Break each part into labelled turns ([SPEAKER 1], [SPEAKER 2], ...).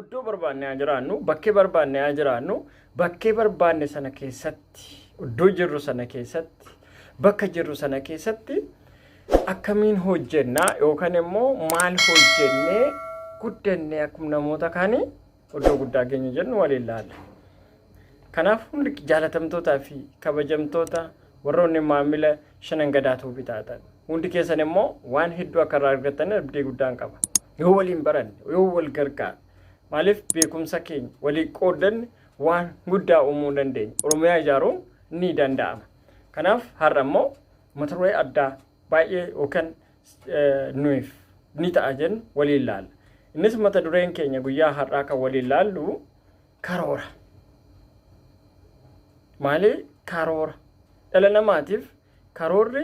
[SPEAKER 1] Iddoo barbaanne haa jiraannu, bakkee barbaanne haa jiraannu, bakkee barbaanne sana keessatti, iddoo jirru sana keessatti, bakka jirru sana keessatti akkamiin hojjennaa yookaan immoo maal hojjennee guddannee akkuma namoota kaanii iddoo guddaa keenya jennu waliin laalla. Kanaaf hundi jaalatamtootaa fi kabajamtoota warroonni maamila shanan gadaa tuubii taatan hundi keessan immoo waan hedduu akka irraa argattan abdii guddaan qaba. Yoo waliin baranne, yoo wal gargaarre, maaliif beekumsa keenya walii qooddanne waan guddaa uumuu dandeenya. Oromiyaa ijaaruun ni danda'ama. Kanaaf har'a immoo mata duree addaa baay'ee yookaan nuyiif ni ta'a jennu waliin laalla. Innis mata dureen keenya guyyaa har'aa kan waliin laallu karoora. Maali karoora? Dhala namaatiif karoorri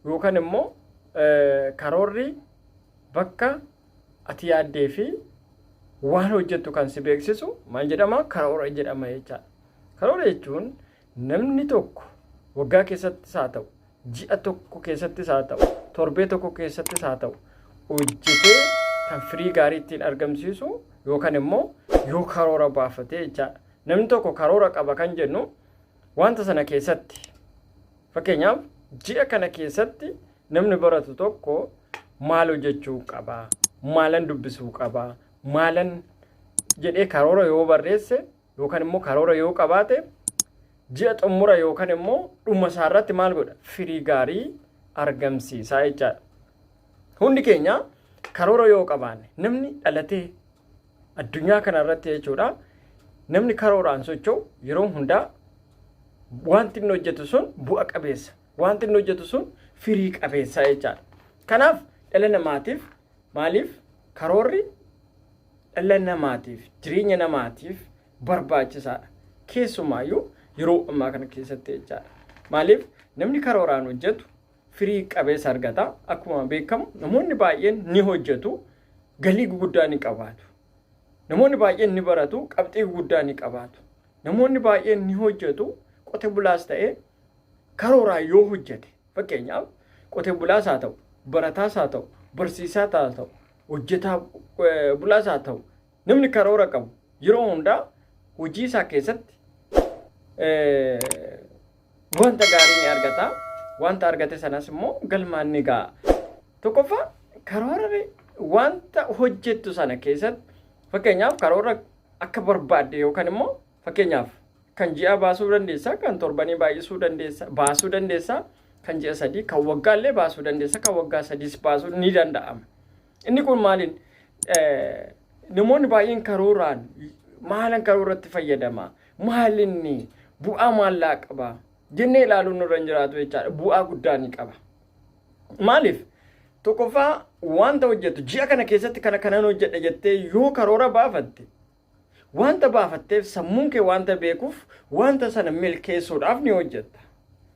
[SPEAKER 1] yookaan immoo karoorri bakka ati yaaddee fi waan hojjettu kan si beeksisu maal jedhama? Karoora jedhama jechaadha. Karoora jechuun namni tokko waggaa keessattis haa ta'u, ji'a tokko keessattis haa ta'u, torbee tokko keessattis haa ta'u, hojjetee kan firii gaarii ittiin argamsiisu yookaan immoo yoo karoora baafatee jechaadha. Namni tokko karoora qaba kan jennu wanta sana keessatti fakkeenyaaf ji'a kana keessatti namni baratu tokko maal hojjechuu qaba, maalan dubbisuu qaba, maalan jedhee karoora yoo barreesse yookaan immoo karoora yoo qabaate ji'a xumura yookaan immoo dhuma isaa irratti maal godha? Firii gaarii argamsiisaa jechaadha. Hundi keenya karoora yoo qabaanne namni dhalatee addunyaa kana irratti jechuudha namni karooraan socho'u yeroo hundaa wanti inni hojjetu sun bu'a qabeessa. Wanti inni hojjetu sun firii qabeessa jechaadha. Kanaaf dhala namaatiif maaliif karoorri dhala namaatiif jireenya namaatiif barbaachisaadha. Keessumaayyuu yeroo ammaa kana keessatti jechaadha. Maaliif namni karooraan hojjetu firii qabeessa argata. Akkuma beekamu namoonni baay'een ni hojjetu, galii guguddaa ni qabaatu. Namoonni baay'een ni baratu, qabxii guguddaa ni qabaatu. Namoonni baay'een ni hojjetu, qote bulaas ta'ee karooraan yoo hojjete fakkeenyaaf qote bulaas haa ta'u, barataas haa ta'u, barsiisaa haa ta'u, hojjetaa bulaas haa ta'u, namni karoora qabu yeroo hundaa hojii isaa keessatti wanta gaarii ni argata. Wanta argate sanas immoo galmaan ni ga'a. Tokkoffaa karoora wanta hojjettu sana keessatti fakkeenyaaf karoora akka barbaadde yookaan immoo fakkeenyaaf kan ji'a baasuu dandeessa, kan torbanii baay'isuu dandeessa, baasuu dandeessa, kan ji'a sadii, kan waggaa illee baasuu dandeessa, kan waggaa sadiis baasuu ni danda'ama. Inni kun maaliin namoonni baay'een karooraan maalan karooratti fayyadama, maalinni bu'aa maallaa qaba jennee ilaaluun nurra hin jiraatu jechaadha. Bu'aa guddaa ni qaba. Maaliif? Tokkoffaa wanta hojjettu ji'a kana keessatti kana kanan hojjedha jettee yoo karoora baafatte wanta baafatteef sammuun kee wanta beekuuf wanta sana milkeessuudhaaf ni hojjetta.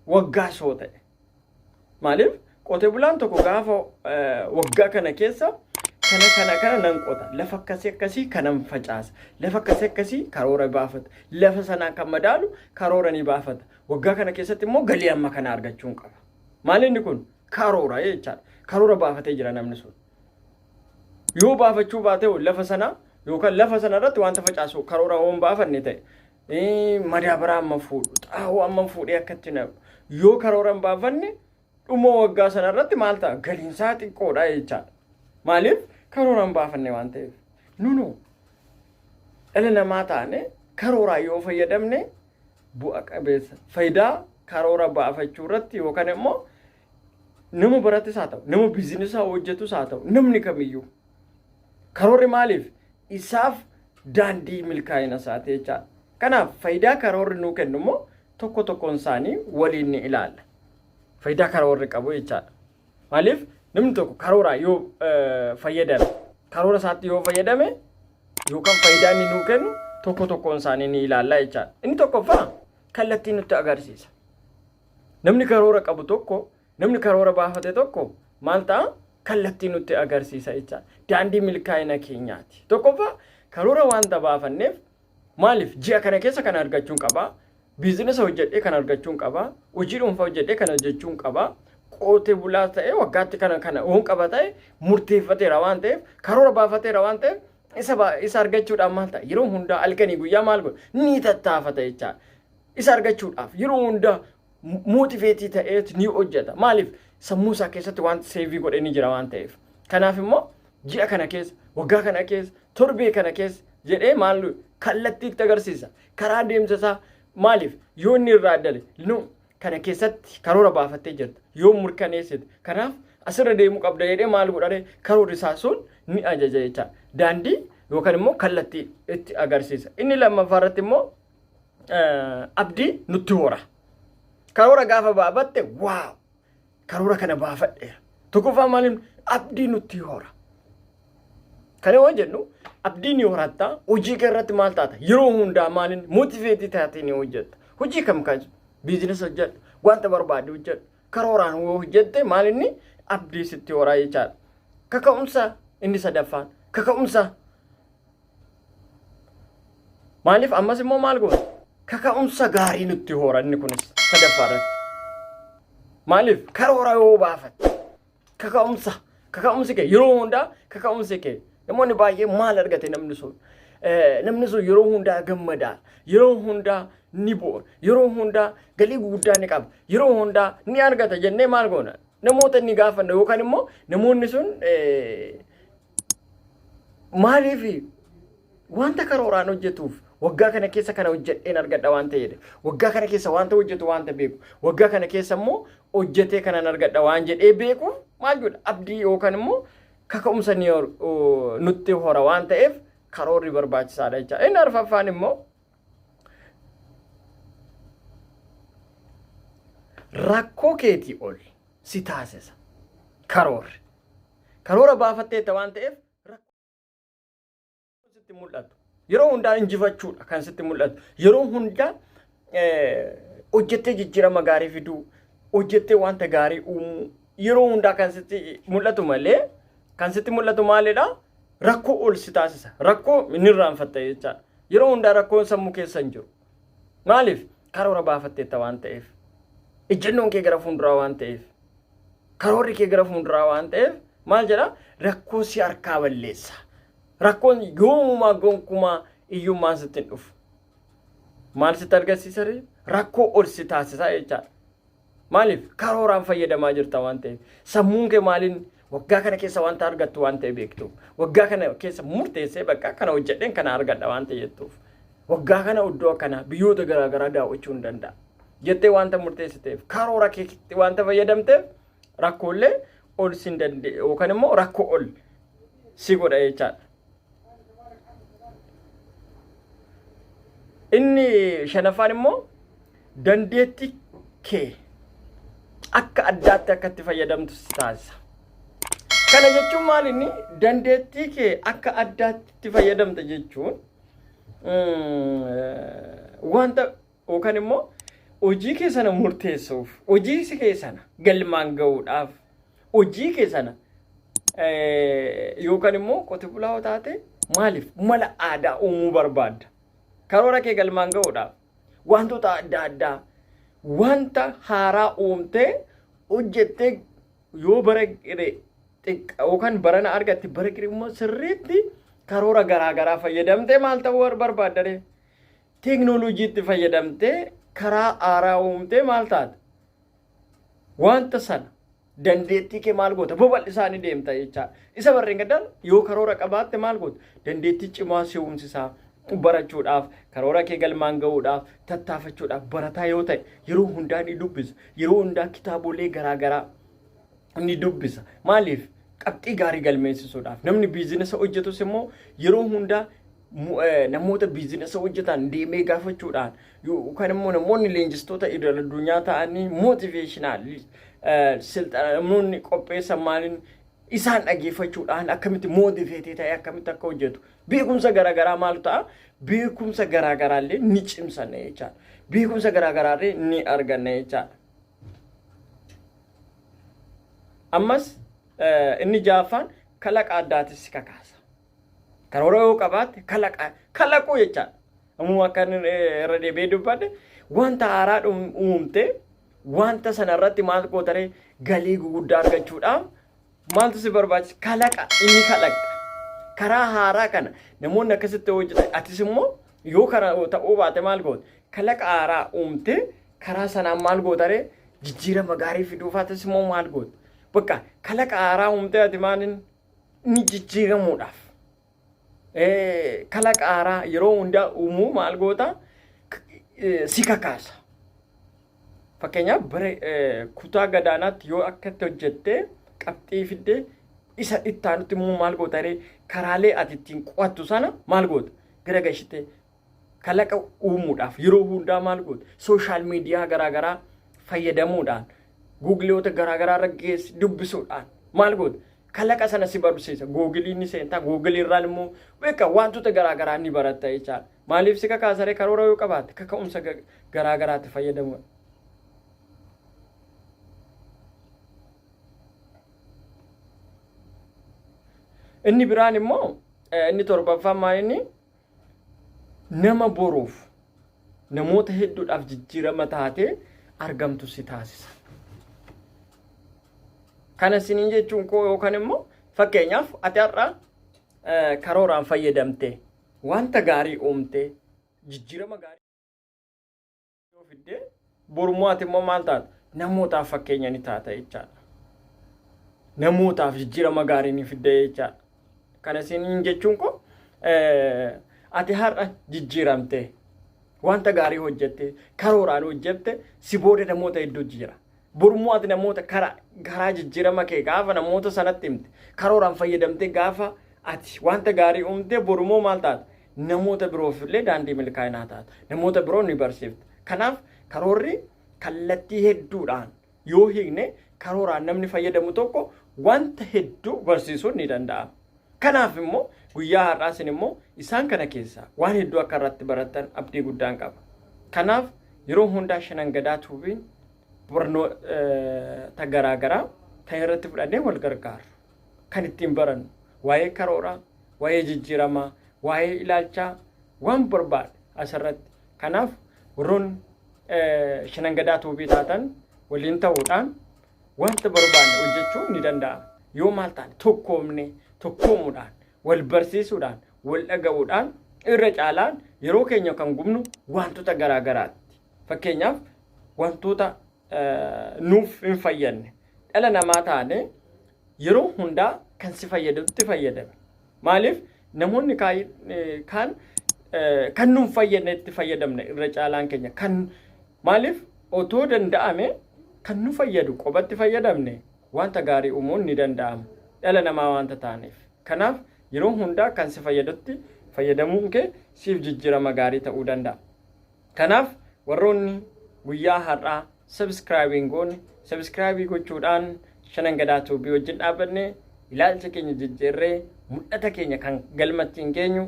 [SPEAKER 1] Waggaa soo ta'e. Maaliif? Qote bulaan tokko gaafa waggaa kana keessa Kana kana kana nan qota. Lafa akkasii akkasii kanan facaasa. Lafa akkasii akkasii karoora baafata. Lafa sanaa kan madaalu karoora ni baafata. Waggaa kana keessatti immoo galii amma kana argachuun qaba. Maal inni kun? Karoora jechaadha. Karoora baafatee jira namni sun. Yoo baafachuu baate lafa sana yookaan lafa sana irratti wanta facaasu karoora yoo hin baafanne ta'e, madaabaraa amma fuudhu, xaa'oo amma fuudhee akkatti naqu, yoo karoora hin baafanne, dhuma waggaa sana irratti maal ta'a? Galiinsaa xiqqoodha jechaadha. Maaliif? Karoora hin baafanne waan ta'eef. Nunu dhala namaa taane karooraa yoo fayyadamne bu'a qabeessa. Faayidaa karoora baafachuu irratti yookaan immoo nama barates haa ta'u, nama biizinesaa hojjetus haa ta'u, namni kamiyyuu karoorri maaliif isaaf daandii milkaa'ina isaati jechaadha. Kanaaf faayidaa karoorri nuu kennu immoo tokko tokkoon isaanii waliin ni ilaalla. Faayidaa karoorri qabu jechaadha. Maaliif namni tokko karoora yoo fayyadame, karoora isaatti yoo fayyadame, yookaan faayidaa inni nuu kennu tokko tokkoon isaanii ni ilaalla jechaadha. Inni tokkoffaa kallattii nutti agarsiisa. Namni karoora qabu tokko, namni karoora baafate tokko maal ta'a? Kallattii nutti agarsiisa jechaadha. Daandii milkaa'ina keenyaati. Tokkoffaa karoora wanta baafanneef, maaliif ji'a kana keessa kana argachuun qabaa? Biizinasa hojjedhee kana argachuun qabaa? Hojii dhuunfaa hojjedhee kana hojjechuun qabaa? Qotee bulaa ta'ee waggaatti kana kana oon qaba ta'e murteeffateera waan ta'eef, karoora baafateera waan ta'eef, isa argachuudhaaf maal ta'a? Yeroo hundaa halkanii guyyaa maal godha? Ni tattaafata jechaadha. Isa argachuudhaaf yeroo hundaa motivate ta'eet ni hojjeta. Maaliif? Sammuu isaa keessatti wanti save godhee ni jira waan ta'eef. Kanaaf immoo ji'a kana keessa, waggaa kana keessa, torbee kana keessa jedhee maal kallattii itti agarsiisa. Karaa deemsa isaa, maaliif yoo inni irraa dale nu kana keessatti karoora baafattee jirta yoo murkaneessite, kanaaf asirra deemuu qabda jedhee maal godhare? Karoorri isaa sun ni ajaja jecha, daandii yookaan immoo kallattii itti agarsiisa. Inni lammaffaa irratti immoo abdii nutti hora. Karoora gaafa baafatte, wow, karoora kana baafadheera. Tokkoffaa maaliin abdii nutti hora? Kana yoo jennu abdii ni horatta, hojii kee irratti maal taata? Yeroo hundaa maaliin motivate taatee ni hojjetta. Hojii kam kan biizinesa hojjedhu, wanta barbaade hojjedhu, karooraan yoo hojjette maal inni abdii sitti horaa jechaadha. Kaka'umsa, inni sadaffaan kaka'umsa. Maaliif ammas immoo maal goona? Kaka'umsa gaarii nutti hora inni kunis sadaffaa irratti. Maaliif karoora yoo baafatte kaka'umsi kee yeroo hundaa, kaka'umsi kee, namoonni baay'ee maal argate namni sun? Namni sun yeroo hundaa gammadaa, yeroo hundaa ni boona, yeroo hundaa galii guddaa ni qaba, yeroo hundaa ni argata jennee maal goona? Namoota ni gaafanna yookaan immoo namoonni sun maaliif wanta karooraan hojjetuuf, waggaa kana keessa kana hojjedheen argadha waan ta'eedha. Waggaa kana keessa wanta hojjetu wanta beeku. Waggaa kana keessa immoo hojjetee kanan argadha waan jedhee beeku maal godha? Abdii yookaan immoo kaka'umsa ni nutti hora waan ta'eef karoorri barbaachisaadha jecha. Inni arfaffaan immoo rakkoo keetii ol si taasisa karoorri. Karoora baafatteetta waan ta'eef rakkoo sitti mul'atu. Yeroo hundaa injifachuudha kan sitti mul'atu. Yeroo hundaa hojjettee jijjiirama gaarii fiduu, hojjettee wanta gaarii uumuu yeroo hundaa kan sitti mul'atu malee kan sitti mul'atu maalidha? Rakkoo ol si taasisa. Rakkoo inni irraanfatta jechaadha. Yeroo hundaa rakkoon sammuu keessa hin jiru. Maaliif? Karoora baafatteetta waan ta'eef. Ejjennoon kee gara fuulduraa waan ta'eef. Karoorri kee gara fuulduraa waan ta'eef maal jedha? Rakkoo si harkaa balleessa. Rakkoon yoomumaa gonkumaa iyyummaan sitti hin dhufu. Maal sitti agarsiisa ree? Rakkoo ol si taasisa jechaadha. Maaliif? Karooraan fayyadamaa jirta waan ta'eef. Sammuun kee maaliin waggaa kana keessa wanta argattu waan ta'e beektu. Waggaa kana keessa murteessee bakka kana hojjedheen kana argadha waan ta'e jettuuf. Waggaa kana iddoo akkanaa biyyoota garaagaraa daawwachuu hin danda'a. Jettee wanta murteessiteef, karoora keetti wanta fayyadamteef, rakkoolee ol si hin danda'e yookaan immoo rakkoo ol si godha jechaadha. Inni shanaffaan immoo dandeettii kee akka addaatti akka itti fayyadamtu si taasisa. Kana jechuun maal inni dandeettii kee akka addaatti itti fayyadamta jechuun wanta yookaan immoo hojii kee sana murteessuuf, hojii kee sana galmaan ga'uudhaaf, hojii kee sana Yookaan immoo qote bulaa yoo taate maaliif mala aadaa uumuu barbaadda? Karoora kee galmaan ga'uudhaaf wantoota adda addaa wanta haaraa uumtee hojjettee yoo bara xiqqa yookaan barana argatte bara immoo sirriitti karoora garaa garaa fayyadamtee maal ta'uu barbaadda ree? Teeknooloojiitti fayyadamtee karaa haaraa uumtee maal taata? Wanta sana dandeettii kee maal goota? Babal'isaa ni deemta jechaadha. Isa barreen gaddaan yoo karoora qabaatte maal goota? Dandeettii cimaa si uumsisaa barachuudhaaf, karoora kee galmaan ga'uudhaaf, tattaafachuudhaaf barataa yoo ta'e yeroo hundaa ni dubbisa. Yeroo hundaa kitaabolee garaa garaa ni dubbisa. Maaliif? Qabxii gaarii galmeessisuudhaaf. Namni biizinasa hojjetus immoo yeroo hundaa namoota biizinasa hojjetan deemee gaafachuudhaan yookaan immoo namoonni leenjistoota idil addunyaa ta'anii motivational silxana namoonni qopheessan maaliin isaan dhageeffachuudhaan akkamitti motivate ta'ee akkamitti akka hojjetu beekumsa garaagaraa maal ta'a, beekumsa garaagaraa illee ni cimsanna jechaadha. Beekumsa garaagaraa illee ni arganna jechaadha. Ammas inni ja'affaan kalaqa addaatis si kakaasa. Karoora yoo qabaatte kalaqa kalaquu jechaadha. Ammoo akka inni irra deebi'ee dubbadhe wanta haaraa uumte wanta sana irratti maal gootaree galii guguddaa argachuudhaaf maaltu si barbaachisa? Kalaqa inni kalaqxa. Karaa haaraa kana namoonni akkasitti hojjetan atis immoo yoo kana ta'uu baate maal goota? Kalaqa haaraa uumte karaa sanaan maal gootaree jijjiirama gaarii fiduuf atis immoo maal goota? Bakka kalaqa haaraa uumte ati maalin ni jijjiiramuudhaaf. Kalaqa haaraa yeroo hundaa uumuu maal goota? Si kakaasa. Fakkeenyaaf bara kutaa gadaanaatti yoo akkatti hojjettee qabxii fiddee isa ittaanutti immoo maal goota ree, karaalee ati ittiin qo'attu sana maal goota, gara gashitee kalaqa uumuudhaaf yeroo hundaa maal goota, social media garaagaraa fayyadamuudhaan, guugiloota garaagaraa irra geessi dubbisuudhaan maal goota, kalaqa sana si barsiisa. Googilii ni seentaa, googilii irraan immoo beeka wantoota garaagaraa ni baratta jechaadha. Maaliif si kakaasaree karoora yoo qabaatte? Kaka'umsa garaagaraatti fayyadamuudha. Inni biraan immoo inni torbaffaan maal, inni nama boruuf namoota hedduudhaaf jijjiirama taatee argamtu si taasisa. Kana isiniin jechuun koo yookaan immoo fakkeenyaaf ati har'a karooraan fayyadamte wanta gaarii uumte jijjiirama gaarii yoo fidde borummoo ati immoo maal taata? Namootaaf fakkeenya ni taata jechaadha. Namootaaf jijjiirama gaarii ni fidde jechaadha. Kana isiniin jechuun koo ati har'a jijjiiramte wanta gaarii hojjette karooraan hojjette si booda namoota hedduu jira. Borummoo ati namoota karaa jijjiirama kee gaafa namoota sanatti himte, karooraan fayyadamte, gaafa ati wanta gaarii uumte borummoo maal taata? Namoota biroof illee daandii milkaa'inaa taata. Namoota biroo ni barsiifta. Kanaaf karoorri kallattii hedduudhaan yoo hiikne karooraan namni fayyadamu tokko wanta hedduu barsiisuun ni danda'ama. Kanaaf immoo guyyaa har'aa isin immoo isaan kana keessaa waan hedduu akka irratti barattan abdii guddaan qaba. Kanaaf yeroo hundaa Shanan Gadaa Tuubiin barnoota garaagaraa kan irratti fudhannee wal gargaaru. Kan ittiin barannu waa'ee karooraa, waa'ee jijjiiramaa, waa'ee ilaalchaa waan barbaade asirratti. Kanaaf warroon Shanan Gadaa Tuubii taatan waliin ta'uudhaan wanta barbaanne hojjechuun ni danda'ama. Yoo maal taane, tokkoomne, tokkoomuudhaan, wal barsiisuudhaan, wal dhaga'uudhaan irra caalaan yeroo keenya kan gubnu wantoota garaa garaatti. Fakkeenyaaf wantoota nuuf hin fayyadne, dhala namaa taane yeroo hundaa kan si fayyadutti fayyadame. Maaliif namoonni kaan kan nuun fayyadne itti fayyadamne irra caalaan keenya, kan maaliif otoo danda'ame kan nu fayyadu qobatti fayyadamne wanta gaarii uumuun ni danda'ama dhala namaa wanta taaneef. Kanaaf yeroo hundaa kan si fayyadutti fayyadamuun kee siif jijjiirama gaarii ta'uu danda'a. Kanaaf warroonni guyyaa har'aa subscribe hin goone subscribe gochuudhaan Shanan Gadaa Tuubii wajjin dhaabbanne ilaalcha keenya jijjiirree mul'ata keenya kan galmatti hin geenyu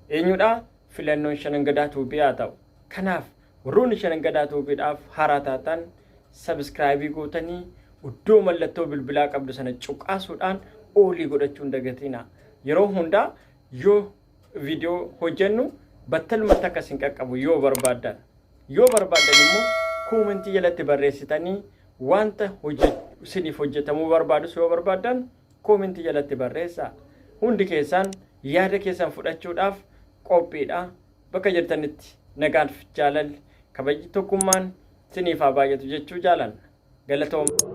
[SPEAKER 1] eenyudha, filannoon Shanan Gadaa Tuubii haa ta'u. Kanaaf warroonni Shanan Gadaa Tuubiidhaaf haaraa taatan subscribe gootanii iddoo mallattoo bilbilaa qabdu sana cuqaasuudhaan All godhachuu hin dagatinaa. Yeroo hundaa yoo viidiyoo hojjennu battalumatti akka isin qaqqabu yoo barbaaddan. Yoo barbaaddan immoo koomentii jalatti barreessitanii, wanta isiniif hojjetamuu barbaadus yoo barbaaddan koomentii jalatti barreessaa. Hundi keessaan yaada keessan fudhachuudhaaf qophiidha. Bakka jirtanitti nagaaf, jaalalli, kabajni, tokkummaan isiniif haa baay'atu jechuu jaalanna. Galatooma.